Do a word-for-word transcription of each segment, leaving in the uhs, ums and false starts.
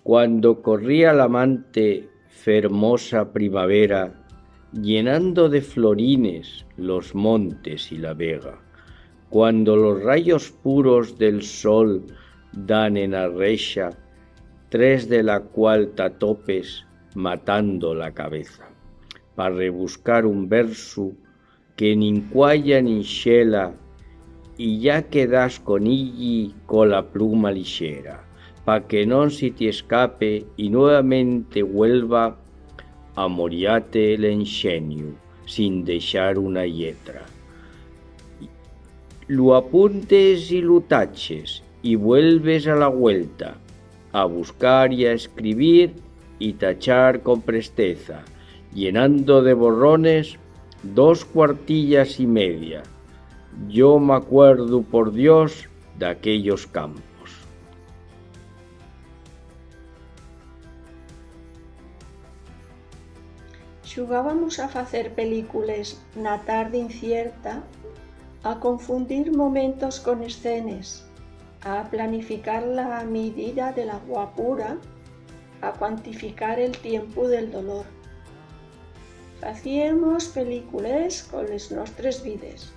Cuando corría l'amante fermosa primavera, llenando de florines los montes y la vega, cuando los rayos puros del sol dan en la rexa, tres de la cual t'atopes matando la cabeza, pa rebuscar un versu que nin cuaya nin xela, y ya quedas con illi cola pluma lixera, pa que non si ti escape y nuevamente vuelva a moriate l'enxeniu sin dexar una lletra. Lu apuntes y lu taches, y vuelves a la vuelta, a buscar y a escribir y tachar con presteza, llenando de borrones dos cuartillas y media. Yo m'acuerdu, por Dios, d'aquellos campos. Xugábamos a facer películes na tarde incierta, a confundir momentos con escenes, a planificar la midida de la guapura, a cuantificar el tiempu del dolor. Facíemos películes coles nostres vides,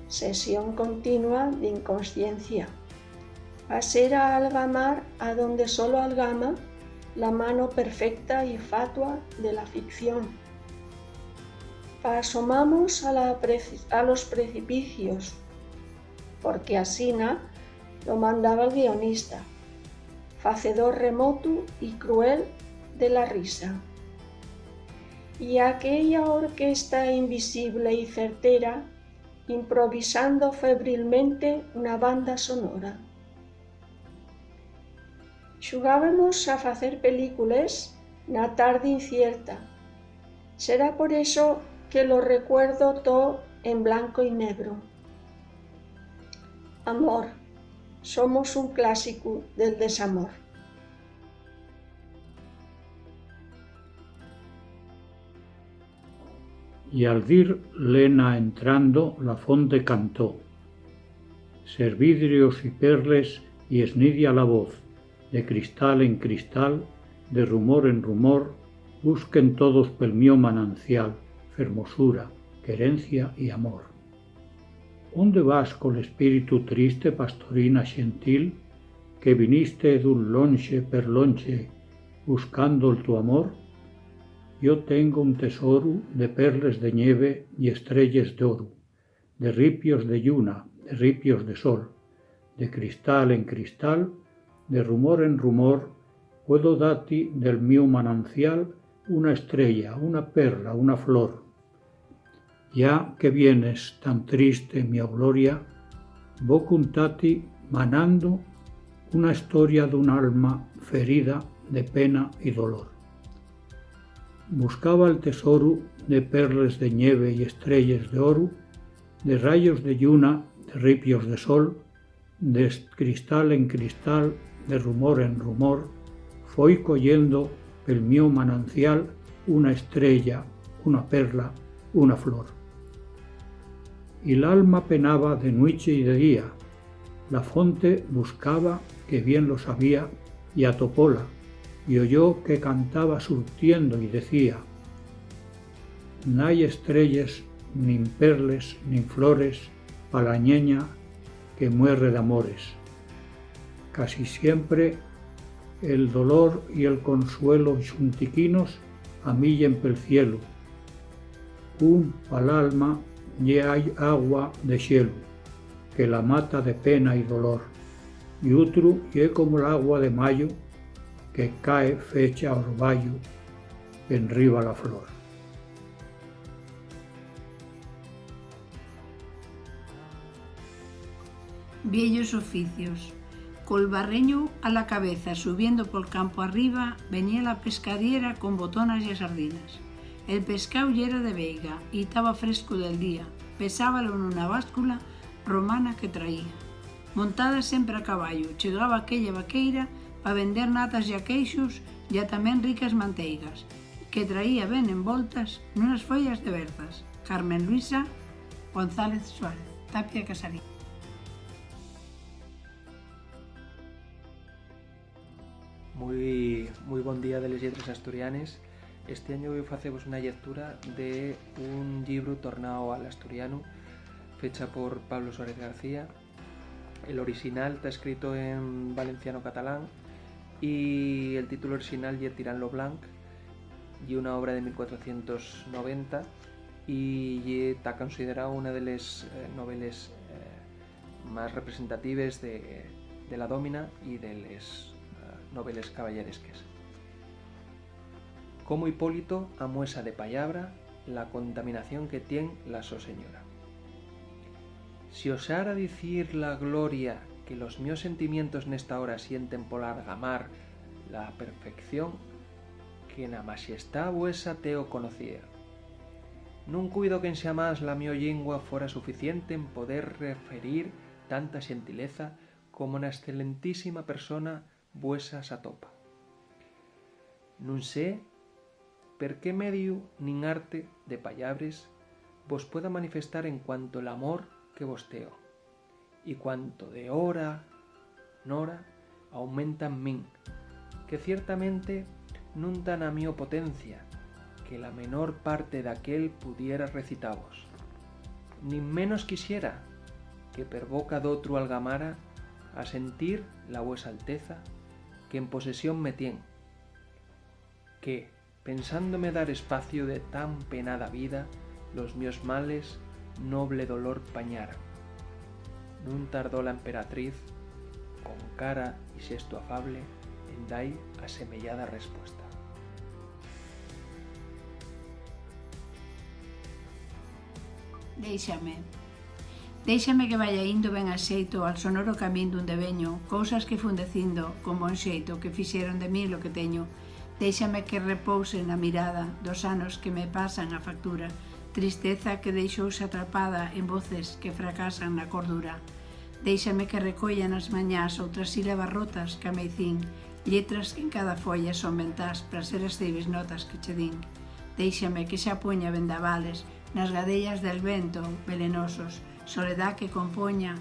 sesión continua d'inconsciencia. Pasera a algamar adonde solo algama la mano perfecta y fatua de la ficción. Pasomamos a la preci-, a los precipicios, porque asina lo mandaba'l guionista, facedor remotu y cruel de la risa. Y aquella orquesta invisible y certera, improvisando febrilmente una banda sonora. Xugábemos a facer películes na tarde incierta. Será por eso que lo recuerdo to en blanco y negro. Amor, somos un clásicu del desamor. Y al dir Lena entrando, la fonte cantó. Ser vidrios y perles y esnidia la voz, de cristal en cristal, de rumor en rumor, busquen todos pel mio manancial, fermosura, querencia y amor. ¿Ónde vas col espíritu triste, pastorina xentil, que viniste d'un lonxe per lonxe buscando'l tu amor? Yo tengo un tesoru de perles de ñeve y estrelles d'oru, de ripios de lluna, de ripios de sol, de cristal en cristal, de rumor en rumor, puedo dati del miu manancial una estrella, una perla, una flor. Ya que vienes tan triste, mi auloria, vo cuntati manando una historia d'un alma ferida de pena y dolor. Buscaba'l tesoru de perles de ñeve y estrelles d'oru, de rayos de lluna, de ripios de sol, de cristal en cristal, de rumor en rumor, foi coyendo pel miu manancial una estrella, una perla, una flor. Y l'alma penaba de nuiche y de día, la fonte buscaba, que bien lo sabía, y atopóla, y oyó que cantaba surtiendo y decía: "N'hai estrelles, nin perles, nin flores, pa la ñeña que muerre d'amores". Casi siempre el dolor y el consuelo xuntiquinos amillen pel cielu. Un pa l'alma ye ai-, agua de xelu, que la mata de pena y dolor, y utru ye como l'agua de mayu, que cae fecha orbayu enriba la flor. Vieyos oficios. Col barreñu a la cabeza, subiendo pol campu arriba, venía la pescadiera con botonas y sardinas. El pescáu yera de veiga y taba frescu del día, pesábalo nuna báscula romana que traía. Montada siempre a caballu, chegaba aquella vaqueira pa vender natas ya queixos, ya tamén ricas manteigas, que traía ben envoltas nunas follas de berzas. Carmen Luisa González Suárez, Tapia Casarín. Mui, mui bon día de les lletres asturianes. Esti añu voi facevos una llectura de un llibru tornao al asturianu, fecha por Pablo Suárez García. El orixinal ta escrito en valenciano-catalán y el título orixinal ye Tirán lo Blanc, ye una obra de mil cuatrocientos noventa y ye, ta considerao una de les, eh, noveles, eh, más representatives de, de la Dómina y de les, eh, noveles caballeresques. Como Hipólito amuesa de pallabra la contaminación que tien la so señora. Si osara dicir la gloria que los mios sentimientos nesta hora sienten pol algamar la perfección, que na maxestá vuesa teo conocía. Nun cuido qu'enxamás la mio llingua fora suficiente en poder referir tanta xentileza como na excelentísima persona vuesa s'atopa. Nun sé per qué mediu nin arte de pallabres vos pueda manifestar en cuanto l'amor que vos teo, y cuanto de hora n'hora aumenta en min, que ciertamente nun ta na mio potencia que la menor parte d'aquel pudiera recitavos, nin menos quixera que per boca d'otru algamara a sentir la vuesa alteza que en posesión me tien, que, pensándome dar espacio de tan penada vida, los mios males noble dolor pañaran. Nun tardó la emperatriz, con cara y xestu afable, en da-y a semeyada respuesta. Déixame. Déixame que vaya indo ben a xeito al sonoro camín d'unde veño, cousas que fun dicindo con bon xeito que fixeron de min lo que teño. Déixame que repouse na mirada dos anos que me pasan a factura, tristeza que deixouse atrapada en voces que fracasan na cordura. Déixame que recoya nas mañás outras sílabas rotas qu'ameicín, lletras qu'en cada folla son ventás pras seres ceibes notas que che din. Déixame que xa poña vendavales nas gadellas del vento, velenosos, soledá que compoña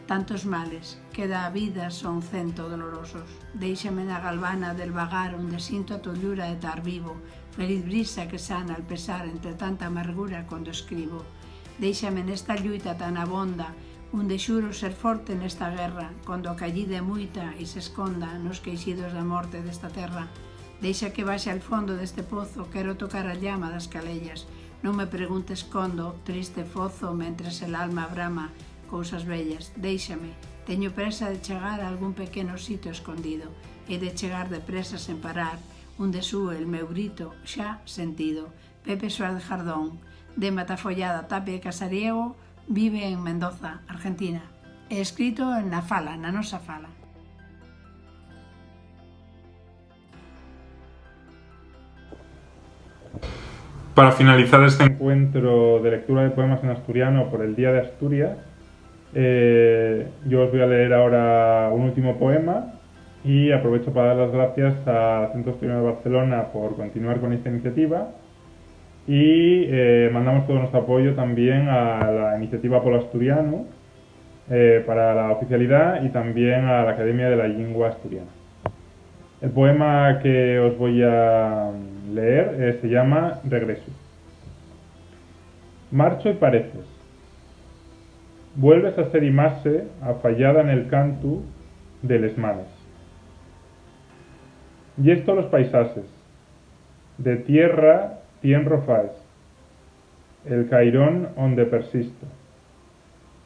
tantos males, que da vida son cento dolorosos. Déixame na galvana del vagar onde sinto a tollura de tar vivo, feliz brisa que sana el pesar entre tanta amargura cuando escribo. Déixame nesta lluita tan abonda, onde xuro ser forte nesta guerra, cuando a cayida é muita y s'esconda nos queixidos da morte d'esta terra. Deixa que baxe al fondo d'este pozo, quero tocar a llama das caleyas. Non me preguntes condo, triste fozo, mentres el alma brama cousas bellas. Déixame, teño presa de chegar a algún pequeno sitio escondido. Hei de chegar de presa sen parar, onde sube el meu grito xa sentido. Pepe Suárez Jardón, de Matafollada, Tapia y Casariego, vive en Mendoza, Argentina. Escrito na fala, na nosa fala. Para finalizar este encuentro de lectura de poemas en asturiano por el Día de Asturias, eh, yo os voy a leer ahora un último poema y aprovecho para dar las gracias al Centro Asturiano de Barcelona por continuar con esta iniciativa y, eh, mandamos todo nuestro apoyo también a la Iniciativa Polo Asturianu, eh, para la oficialidá y también a la Academia de la Llingua Asturiana. El poema que os voy a leer, eh, se llama Regresu. Marcho y pareces. Vuelves a ser imaxe afayada nel cantu de les manes. Yes tolos paisaxes, de tierra tien rofaes, el cairón onde persisto,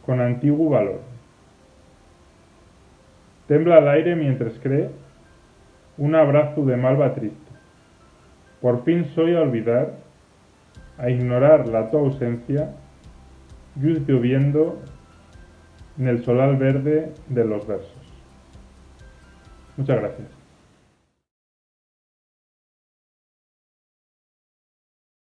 con antiguu valor. Tembla l'aire mientres cree un abrazu de malva triste. Por fin soi a olvidar, a ignorar la to ausencia, lluz lloviendo nel solal verde de los versos. Muchas gracias.